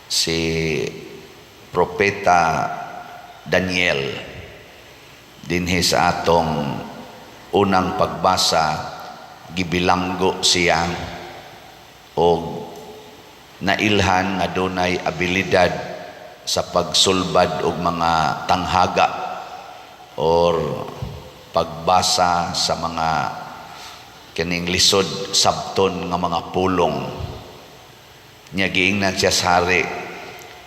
Si Propeta Daniel, dinhi sa atong unang pagbasa, gibilanggo siya og nailhan nga dunay abilidad sa pagsulbad og mga tanghaga or pagbasa sa mga kining lisod sabton nga mga pulong. Nya giingnan siya sa hari,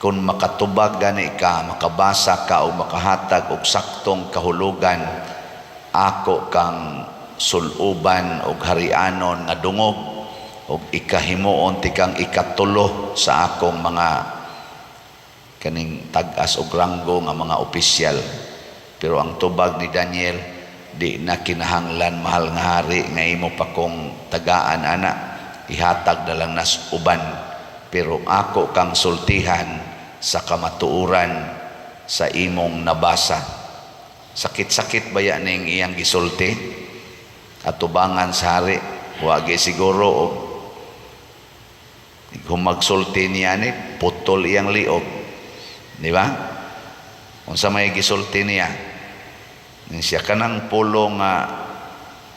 kung makatubag gani ka, makabasa ka o makahatag og saktong kahulugan, ako kang suluban og harianon nga dungog og ikahimuon tikang ikatulo sa akong mga kaning tag-as og ranggo nga mga opisyal. Pero ang tubag ni Daniel, "Di na kinahanglan, mahal nga hari, nga imo pa kong tagaan ana, ihatag na lang nas uban, pero ako kang sultihan sa kamatuoran sa imong nabasa." Sakit-sakit baya ning iyang gisulti atubangan sa hari? Wagi siguro og kung magsulti niya ni putol iyang liog, di ba? Unsa may gisulti niya? Ni siya, kanang pulo nga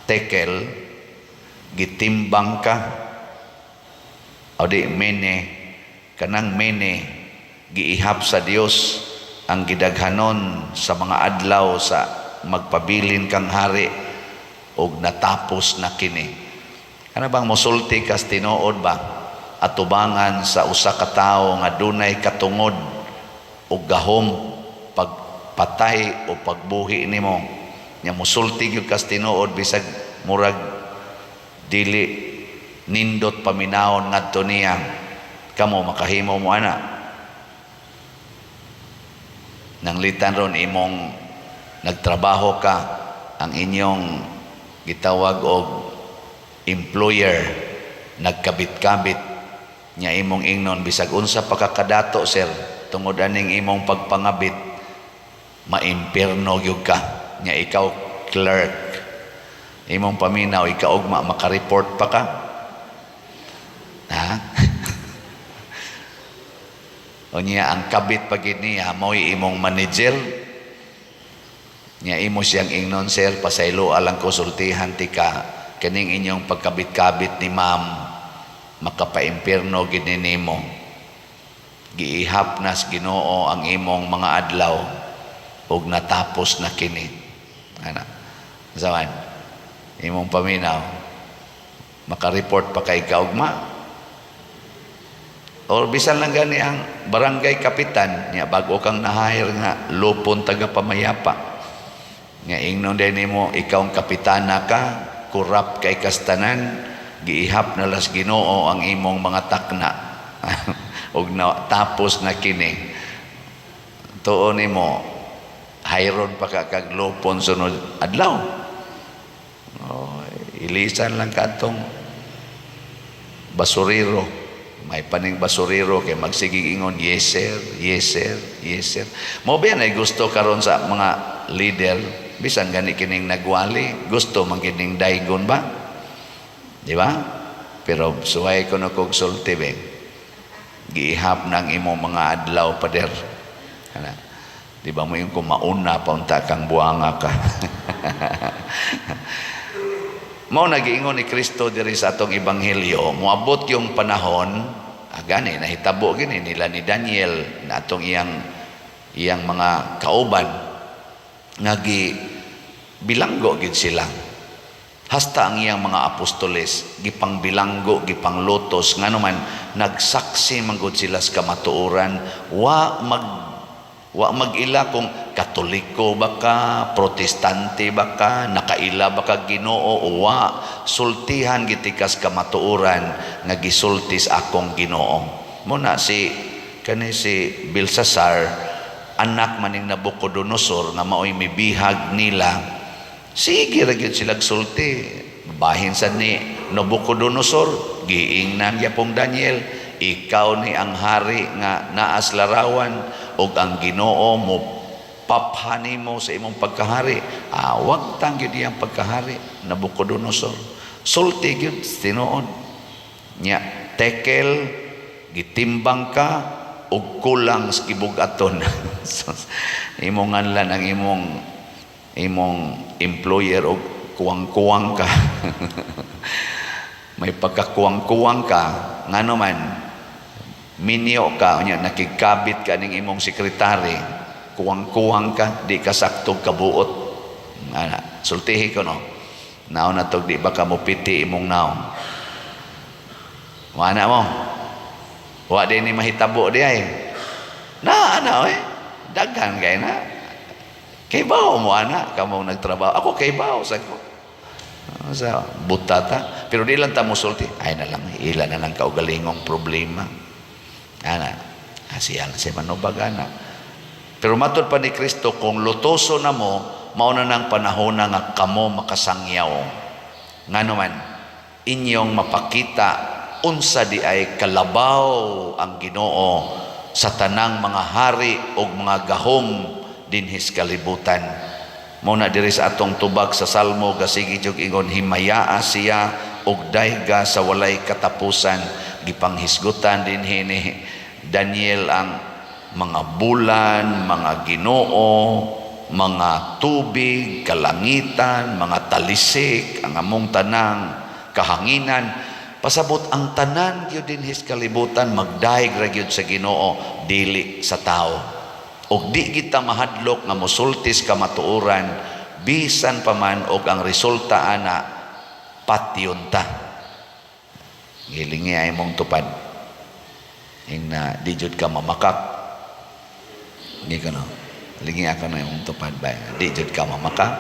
tekel, gitimbang ka o di mene, kanang mene, giihap sa Dios ang gidaghanon sa mga adlaw sa magpabilin kang hari og natapos na kini. Kana bang mosulti kas tinuod ba atubangan sa usa ka tawo nga dunay katungod og gahom pagpatay o pagbuhi nimo, nya mosulti gyud kas tinuod bisag murag dili nindot paminawon ngadto niya? Kamo, makahimo mo ana? Nanglitan ron imong nagtrabaho ka, ang inyong gitawag og employer nagkabit-kabit nya, imong ingnon, "Bisag unsa pa ka kadato, sir, tungod aning imong pagpangabit, maimpierno gyud ka." Nya ikaw clerk, imong paminaw ikaugma, maka-report pa ka, ha? O niya, ang kabit pa gid niya mao'y imong manager. Nya imo siyang ingnon, "Sir, pasaylo alang ko, sultihan tika, kaning inyong pagkabit-kabit ni ma'am, makapaimpierno gid ni nimo. Giihap nas Ginoo ang imong mga adlaw ug natapos na kini." Ana sawan imong paminaw, maka-report pa kay kaugma? Or bisan lang gani ang barangay kapitan niya, bago kang na-hire nga lupon taga pamayapa nga ingnon din nimo, "Ikaw ang kapitana ka, kurap kay kastanan, giihap na las Ginoo ang imong mga takna ug na, tapos na kini." Tuon nimo, hayron pa ka kag lupon sunod adlaw? Oh, ilisan lang kadtong basurero. May paning basurero kay magsigig ingon, "Yes sir, yes sir, yes sir." Mo ba ay gusto karon sa mga leader, bisan gani kining nagwali, gusto man kining daygon ba, di ba? Pero suway ko no kog sulti be, giihap ng imong mga adlaw, pader. Ana. Di ba mo yung kumauna pa unta kang buanga ka? Mao nagiingon ni Kristo diri sa atong ebanghelyo, moabot yung panahon, gani nahitabo gini nila ni Daniel na atong iyang iyang mga kauban nga gi bilanggo gid sila. Hasta ang iyang mga apostoles gipangbilanggo, gipanglutos, ngano man nagsaksi man gud sila sa kamatuoran. Wa mag-ila kung Katoliko ba ka, Protestante ba ka, nakaila ba ka Ginoo o wa, sultihan gitikas kamatuoran nga gisultis akong Ginoo. Muna si kani si Belsasar, anak maning Nabucodonosor nga maoy mibihag nila, sige ra gyud sila sulti. Bahin sad ni Nabucodonosor, giingnan gyapong Daniel, "Ikaw ni ang hari nga naas larawan ug ang Ginoo mo papha nimo sa imong pagkahari." Ah, wag tang gyud iyang pagkahari, Nabucodonosor. Sulti gyud tinuod. Nya tekel, gitimbang ka. Og kulang sa gibug-aton. So, imong nganlan ang imong employer og kuwang-kuwang ka, may pagkakuwang-kuwang ka, ngano man minyo ka, unya nakigkabit ka ning imong sekretary, kuwang-kuwang ka, di ka saktog kabuot. Ana, sultihi ko, no? Naon na tog di ba ka mupiti imong naong? Wala mo. Wa din ni mahitabo di ay. Na ana oy. Daghan kay na. Kay bawo mo ana kamo nagtrabaho. Ako kay bawo sa ko. Sa butata. Pero di lang ta musulti. Ay na lang, ila na lang kaugalingong problema. Ana, asiya lang si manubag ana. Pero matod pa ni Kristo, kung lutoso na mo, mao na nang panahon na nga kamo makasangyaw. Ngano man, inyong mapakita unsa di ay kalabaw ang Ginoo sa tanang mga hari ug mga gahom dinhis kalibutan. Mao na diri sa atong tubag sa Salmo, gasigi jug ingon, "Himayaa siya ug dayga sa walay katapusan." Gipanghisgutan dinhi ni Daniel ang mga bulan, mga Ginoo, mga tubig, kalangitan, mga talisik, ang among tanang kahanginan. Pasabot ang tanan gyud dinhis kalibutan magdayeg ra gyud sa Ginoo, dili sa tao. Og di kita mahadlok nga mosultis kamatuoran bisan pa man og ang resulta ana patyon ta. Gilingi ay mong tupad. Ing na di jud ka mamakak. Hindi ka, no. Lingi ako na yung tupad ba. Di jud ka mamakak.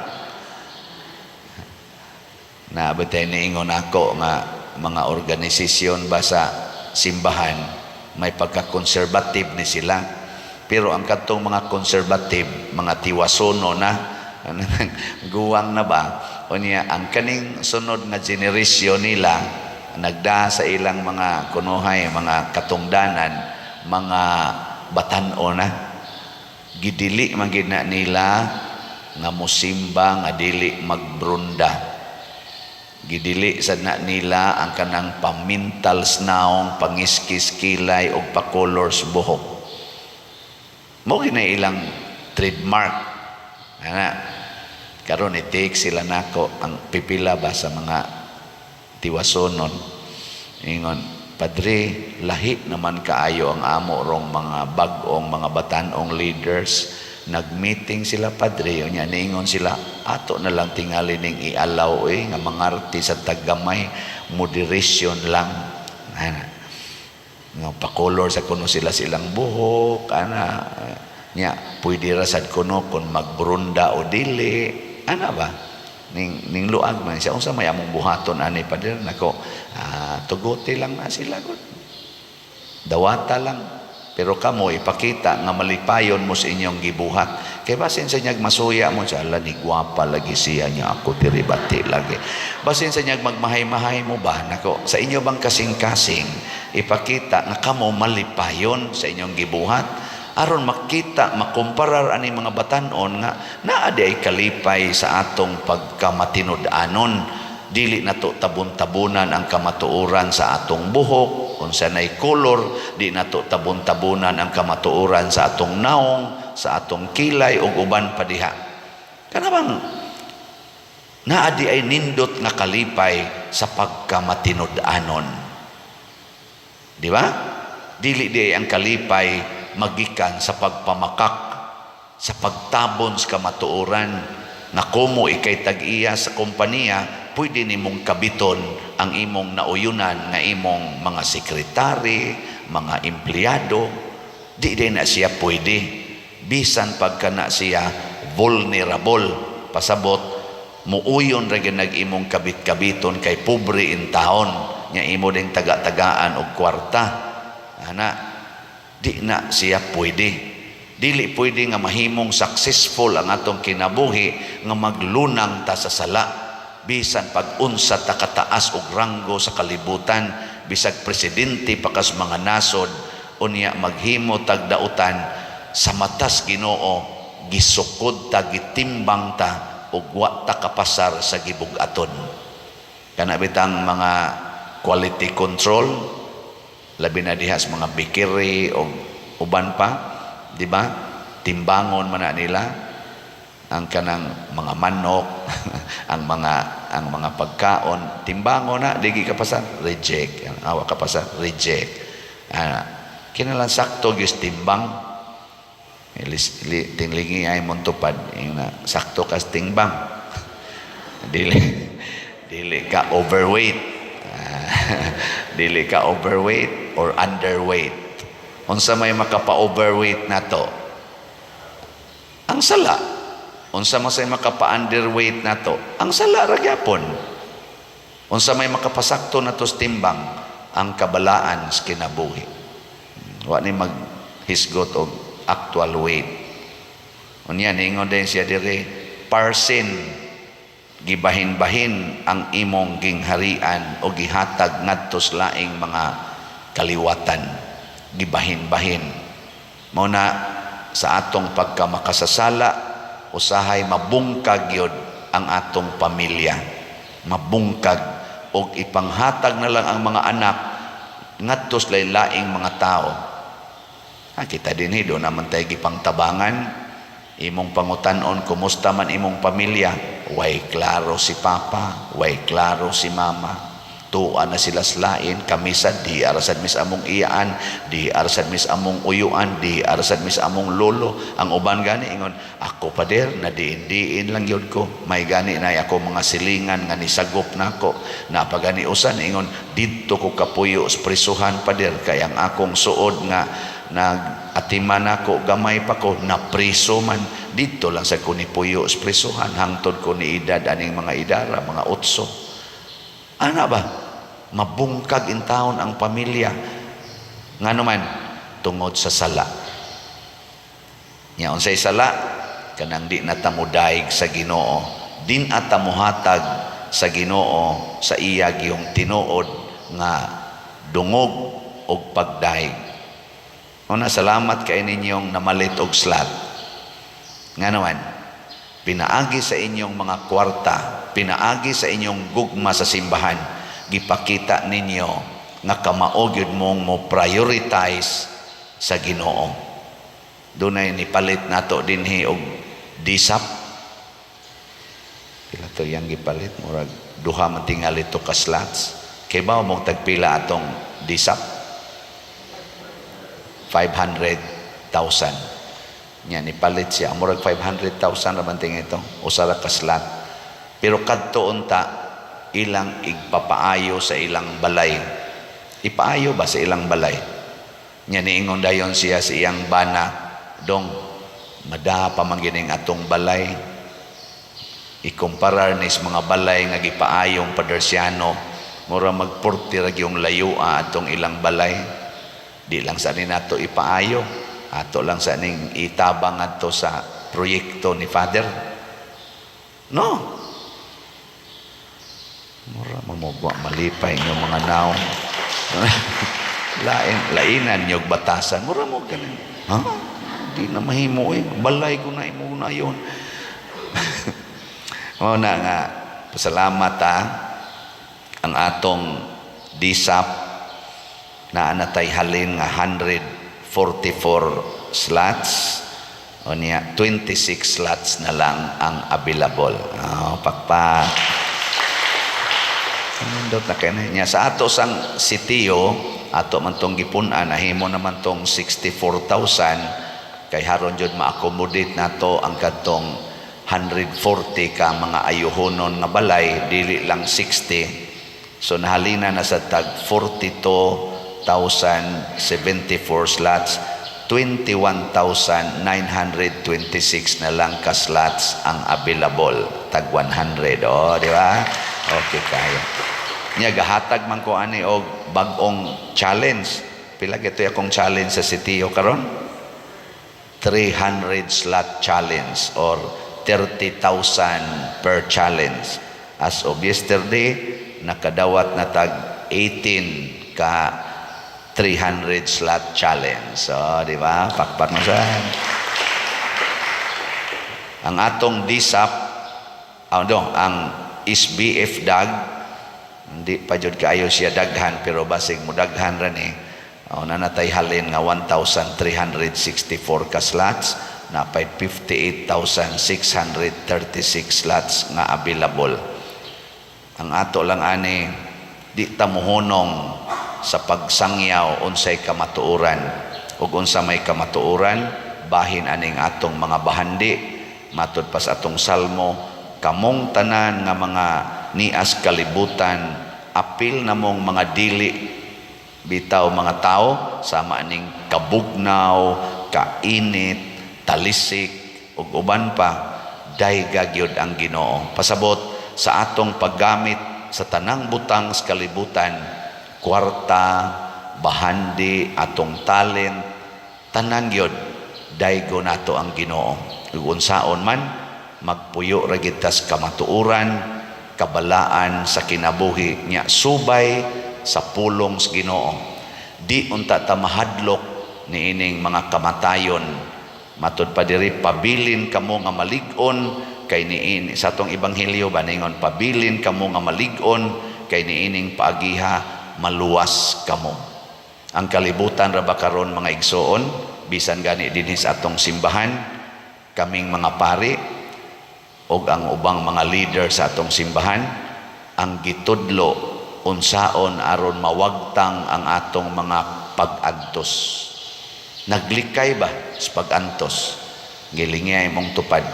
Na batay niingon ako nga mga organisasyon ba sa simbahan may pagka-conservative ni sila. Pero ang katong mga conservative, mga tiwasono na, guwang na ba? O niya, ang kaning sunod nga generasyon nila, nagda sa ilang mga kunuhay, mga katungdanan, mga batan-o na, gidili man gid na nila nga musimba nga dili magbrunda. Gidili sad na nila ang kanang pamintal naong, pangiskis kilay og pa-colors buhok. Mo gina ilang trademark ana. Karon i-take sila nako ang pipila ba sa mga tiwasonon, ingon, "Padre, lahi naman kaayo ang amo rong mga bag-ong mga batan-ong leaders. Nag-meeting sila, Padre, unya niingon sila, ato na lang tingali ning i-allow eh, nga mangarti sa taggamay, moderation lang." Ana nga pa-color sa kuno sila silang buhok ana nya, pwede ra sad kuno kon magbrunda o dili ana ba. Ning luag man siya, "Unsa may among buhaton ani, Padre?" Nako, tuguti lang na sila gud, dawata lang, pero kamo ipakita nga malipayon mo sa inyong gibuhat, kay basin sa inyag masuya mo siya, "Ala ni gwapa lagi siya niya, ako diri bati lagi." Basin sa inyag magmahay-mahay mo ba nako, sa inyo bang kasing-kasing ipakita nga kamo malipayon sa inyong gibuhat, aron makita, makumparar ani mga batan-on nga naa di ay kalipay sa atong pagkamatinud-anon. Dili nato tabon-tabunan ang kamatuoran sa atong buhok unsa nay color, di nato tabon-tabunan ang kamatuoran sa atong naong, sa atong kilay ug uban pa diha. Kana bang naa di ay nindot nga kalipay sa pagkamatinud-anon, di ba? Dili di ay ang kalipay magikan sa pagpamakak, sa pagtabon sa kamatuoran, nga kumo ikay tag-iya sa kompanya, pwede nimong kabiton ang imong nauyunan nga imong mga sekretary, mga empleyado. Di din na siya pwede bisan pagka na siya vulnerable. Pasabot muuyon ra gyud nag imong kabit-kabiton kay pobre in taon nya, imo ding taga-tagaan og kwarta ana. Di na siya pwede. Dili pwede nga mahimong successful ang atong kinabuhi nga maglunang ta sa sala, bisan pag unsa ta kataas og ranggo sa kalibutan, bisag presidente pa kas mga nasod, unya maghimo tag dautan, sa matas Ginoo gisukod ta, gitimbang ta ug wa ta kapasar sa gibug-aton. Kana bitang mga quality control, labi na diha sa mga bakery o uban pa, di ba? Timbangon man na nila ang kanang mga manok, ang mga pagkaon, timbangon na, dili ka pasar, reject. Awa ka pasar, reject. Ah, kinahanglan sakto gyud timbang. Ilis, tinglingi ay mong tupad, na sakto kas timbang. Dili ka overweight. Ah, dili ka overweight or underweight. Unsa may makapa-overweight nato? Ang sala. Unsa man say makapa-underweight nato? Ang sala ra gyapon. Unsa may makapasakto nato sa timbang? Ang kabalaan sa kinabuhi. Wa ni maghisgot og actual weight. Unya ningon din siya diri, parsin gibahin-bahin ang imong gingharian o gihatag ngadto sa laing mga kaliwatan, gibahin-bahin. Mao na sa atong pagkamakasasala, usahay mabungkag yun ang atong pamilya, mabungkag og ipanghatag na lang ang mga anak ngadto sa laing mga tao. Ha, kita dinhi do naman tayo gipangtabangan. Imong pangutan-on, "Kumusta man imong pamilya?" Way klaro si papa, way klaro si mama, tuwa na sila sa lain. Kami sad di arasad mis among iyaan, di arasad mis among uyuan, di arasad mis among lolo. Ang uban gani ingon, "Ako, pader, na diin-diin lang gyud ko. May gani na ako mga silingan nga nisagop nako." Napagani usan ingon, "Didto ko kapuyo sa prisuhan, pader, kay ang akong suod nga nag-atiman ako gamay pa ko, napriso man. Didto lang sa ko nipuyo sa prisuhan hangtod ko ni edad aning mga idara, mga 8." Ana ba, mabungkag in taon ang pamilya. Ngano man? Tungod sa sala. Nya unsay sala? Kanang di na ta modaig sa Ginoo, din ata mohatag sa Ginoo sa iya giyong tinuod nga dungog og pagdaig. Una, salamat kay ninyong namalit og slot. Nga naman, pinaagi sa inyong mga kwarta, pinaagi sa inyong gugma sa simbahan, gipakita ninyo nga kamao gyud mong mo prioritize sa Ginoo. Dunay nipalit nato dinhi og disap. Pila to yang gipalit? Murag duha man tingali to ka slots. Kay ba mo tagpila atong disap? 500,000. Nya nipalit siya. Murag 500,000 ra man tingali ito. Usa ra ka slot. Pero kadto unta ilang igpapaayo sa ilang balay. Ipaayo ba sa ilang balay? Nya niingon dayon siya sa iyang bana, "Dong, mada pa man gining atong balay. Ikumparar ni sa mga balay nga gipaayong Padersiano, mura magpurti ra gyung layoa atong ilang balay. Di lang sa ni nato ipaayo, ato lang sa ning itabang adto sa proyekto ni Father." No. Mura mamugwa malipay inyong mga naong. Lain, lainan niyog batasan. Mura mo ganun. Ha? Di na mahimo eh. Balay ko na imo na yun. Mao na nga, pasalamat ha, ang atong DSAP na natay halin nga 144 slots o niya 26 slots na lang ang available. Oh, pakpak. Nindot na kay niya sa ato sang sitio, ato man tong gipun-an, nahimo naman tong 64,000 kay haron jud ma-accommodate nato ang kadtong 140 ka mga ayuhonon nga balay, dili lang 60. So nahalina na sa tag 42,074 slots, 21,926 na lang ka slots ang available, tag 100. Oh, di ba? Okay kaya. Nya gahatag man ko ani og bag-ong challenge. Pila gito akong challenge sa sitio karon? 300 slot challenge or 30,000 per challenge. As of yesterday, nakadawat na tag 18 ka 300 slot challenge. So, di ba? Pakpak na sa. Ang atong DSAP, ano, ang SBF DAG, hindi pa jud kaayo siya daghan pero basig mo daghan ra ni. O, naa na tay halin nga 1,364 ka slots, napay 58,636 slots nga available. Ang ato lang ani, di ta mohunong sa pagsangyaw unsay kamatuoran. Ug unsa may kamatuoran bahin aning atong mga bahandi, matud pa sa atong salmo, kamong tanan nga mga nias kalibutan, apil namong mga dili bitaw mga tao, sama aning kabugnaw, kainit, talisik ug uban pa, dayga gyud ang Ginoo. Pasabot sa atong paggamit sa tanang butang sa kalibutan, kwarta, bahandi, atong talent, tanan gyud, daygo nato ang Ginoo. Ug unsaon man, magpuyo ra gyud tas kamatuoran, kabalaan sa kinabuhi nya, subay sa pulong sa Ginoo. Di unta ta mahadlok niining mga kamatayon. Matud pa diri, pabilin kamo nga malig-on kay niini, sa atong ebanghelyo ba, ningon, pabilin kamo nga malig-on kay niining paagiha maluwas kamo. Ang kalibutan ra ba karon, mga igsoon, bisan gani dinhi sa atong simbahan, kaming mga pari ug ang ubang mga leader sa atong simbahan, ang gitudlo, unsaon aron mawagtang ang atong mga pag-antos. Naglikay ba sa pag-antos? Gilingi imong tupad.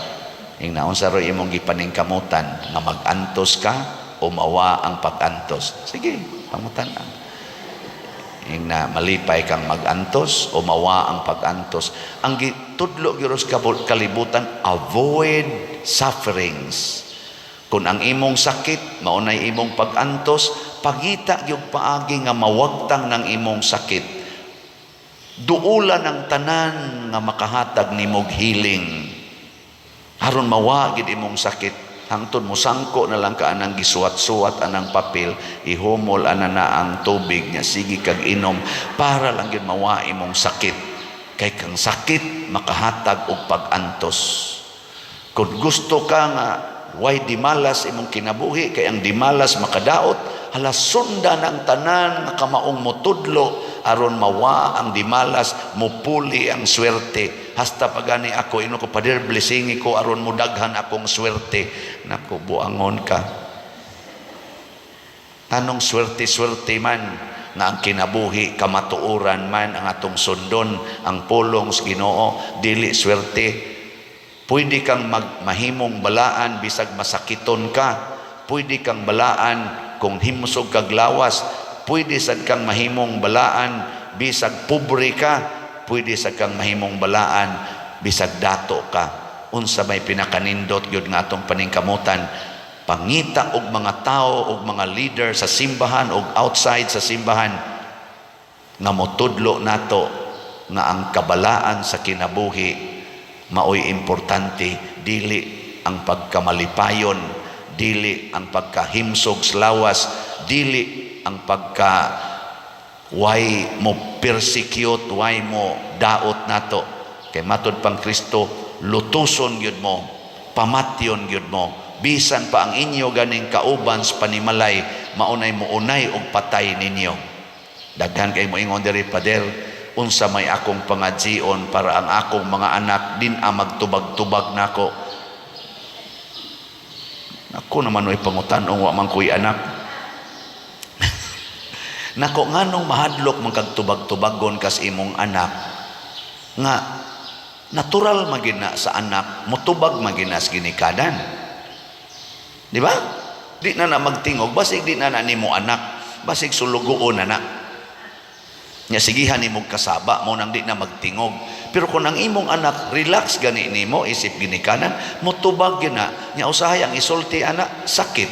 Ingna, unsa ro imong gipaningkamutan, nga mag-antos ka o mawa ang pag-antos? Sige, pangutan ang. Ingna, malipay kang mag-antos o mawa ang pag-antos? Ang gitudlo gyud sa kalibutan, avoid sufferings. Kung ang imong sakit mao nay imong pag-antos, pangita gyud paagi nga mawagtang ng imong sakit. Duulan ang tanan nga makahatag nimog healing aron mawa gid imong sakit, hangtod mo sangko na lang ka anang gisuwat-suwat anang papel, ihumol ana na ang tubig nya, sige kag inom para lang gyud mawa imong sakit, kay kang sakit makahatag og pag-antos. Kung gusto ka nga way dimalas imong kinabuhi, kay ang dimalas makadaot, hala, sundan ang tanan nga kamaong motudlo aron mawa ang dimalas, mupuli ang swerte. Hasta pagani ako ino ko, "Pader, blessing ko aron mudaghan akong swerte." Nako, buangon ka. Anong swerte-swerte man nga ang kinabuhi kamatuoran man ang atong sundon, ang pulong sa Ginoo, dili swerte. Pwede kang mahimong balaan bisag masakiton ka. Pwede kang balaan kung himsog kag lawas. Pwede sad kang mahimong balaan bisag pobre ka. Pwede sad kang mahimong balaan bisag dato ka. Unsa may pinakanindot gyud nga atong paningkamutan? Pangita og mga tao og mga leader sa simbahan og outside sa simbahan nga motudlo nato nga ang kabalaan sa kinabuhi maoy importante, dili ang pagkamalipayon, dili ang pagkahimsog sa lawas, dili ang pagka way mo persecute, way mo daot nato. Kay matud pang Kristo, lutuson gyud mo, pamatyon gyud mo, bisan pa ang inyo ganing kauban sa panimalay maunay mounay og patay ninyo. Daghan kay moingon diri, "Pader, unsa may akong pangadzion para ang akong mga anak din a magtubag-tubag nako?" Ako naman oy pangutan-ong, wa man ko'y anak. Nako, nganong mahadlok man kag tubag-tubagon kas imong anak, nga natural magina sa anak motubag magina sa ginikanan? Di ba? Di na na magtingog, basig di na na nimo anak, basig sulugoon na na. Nya sigihan nimo kasaba mo nang di na magtingog. Pero kung ang imong anak relax gani nimo isip ginikanan, motubag gyud na. Nya usahay ang isulti ana, sakit.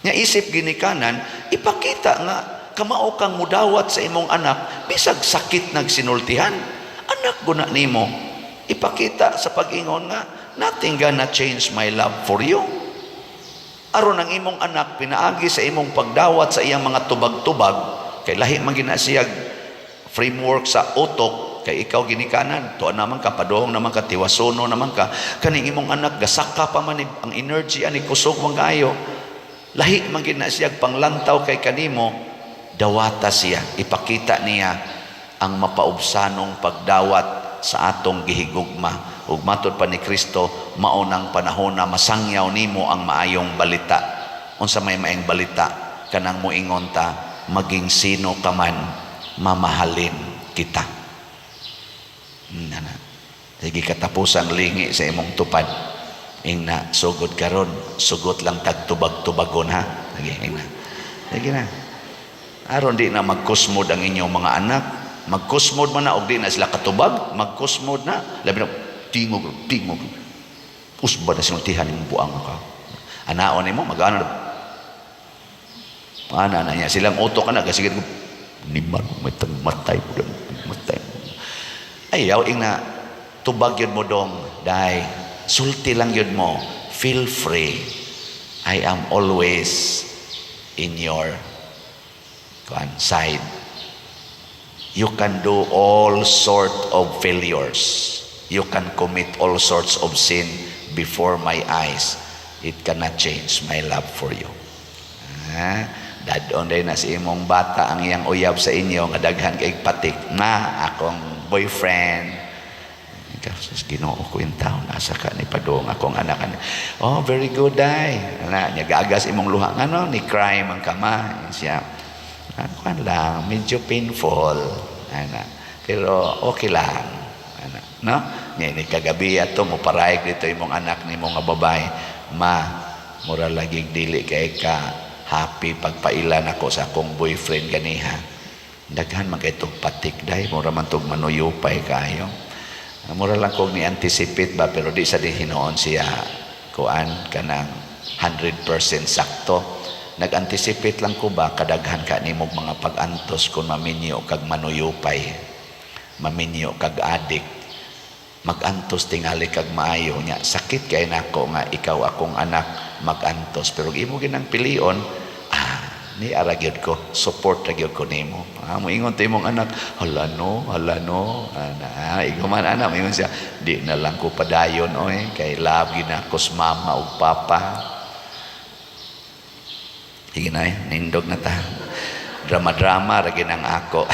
Nya isip ginikanan, ipakita nga kamao kang mudawat sa imong anak bisag sakit nagsinultihan. Anak guna nimo. Ipakita sa pag-ingon nga nothing gonna change my love for you. Aron ang imong anak, pinaagi sa imong pagdawat sa iyang mga tubag-tubag, kay lahi man gina siyag framework sa utok, kay ikaw ginikanan tuwa naman ka, paduong naman ka, tiwasono naman ka. Kaning imong anak gasaka pa man ang energy ani, kusog man kaayo, lahi man gina siyag panglantaw kay kanimo. Dawata siya, ipakita niya ang mapaubsanong pagdawat sa atong gihigugma. Ug matud pa ni Kristo, mao nang panahon na masangyaw nimo ang maayong balita. Unsa may maayong balita? Kanang moingon ta, maging sino ka man, mamahalin kita. Na. Sige, katapusang lingi sa imong tupad. Ingna, sugod karon, sugot lang tag tubag-tubagon, ha. Sige, ingna. Sige na. Aron di na magkusmod ang inyong mga anak. Magkusmod man na og di na sila katubag, magkusmod na. Labi na tingog, tingog. Usba na sinultihan imong buang ka. Anaon nimo magana. Ana na niya silang utok ka na kasi niman may matay mo, matay mo. Ayaw ingna, tubag yun mo dong, dai sulti lang yun mo, feel free. I am always in your kuan side. You can do all sort of failures. You can commit all sorts of sin before my eyes. It cannot change my love for you. Ah, dad-on day na si imong bata ang iyang uyab sa inyo nga daghan kay patik na akong boyfriend. Ikaw, sus, Ginoo ko in town, asa ka ni padung akong anak? Oh, very good day. Ana nya gagas imong luha, ngano ni cry man ka, ma? Siya, ah, kuan lang, medyo painful ana, pero okay lang ana, no? Nya ni kagabi ato mo parayag dito imong anak nimo nga babae, ma, mura lagi dili kay ka happy pagpaila nako sa akong boyfriend ganiha. Daghan man kay tog patik day, mura man tog manuyupay kayo. Mura lang kog ni anticipate ba, pero di sa di hinuon siya kuan kanang 100% sakto. Nag-anticipate lang ko ba, kadaghan ka nimog mga pag-antos kung maminyo kag manuyupay, maminyo kag adik, magantos tingali kag maayo nya. Sakit kay nako nga ikaw akong anak magantos, pero imo ginang pilion, ah, ni ara gyud ko, support ra gyud ko nimo. Ah, moingon to imong anak, "Hala no, hala no." Ana, ikaw man ana, moingon siya, "Di na lang ko padayon oy, kay love gyud nako sa mama ug papa." Sige na eh, nindog na ta. Drama-drama ra gyud ang ako.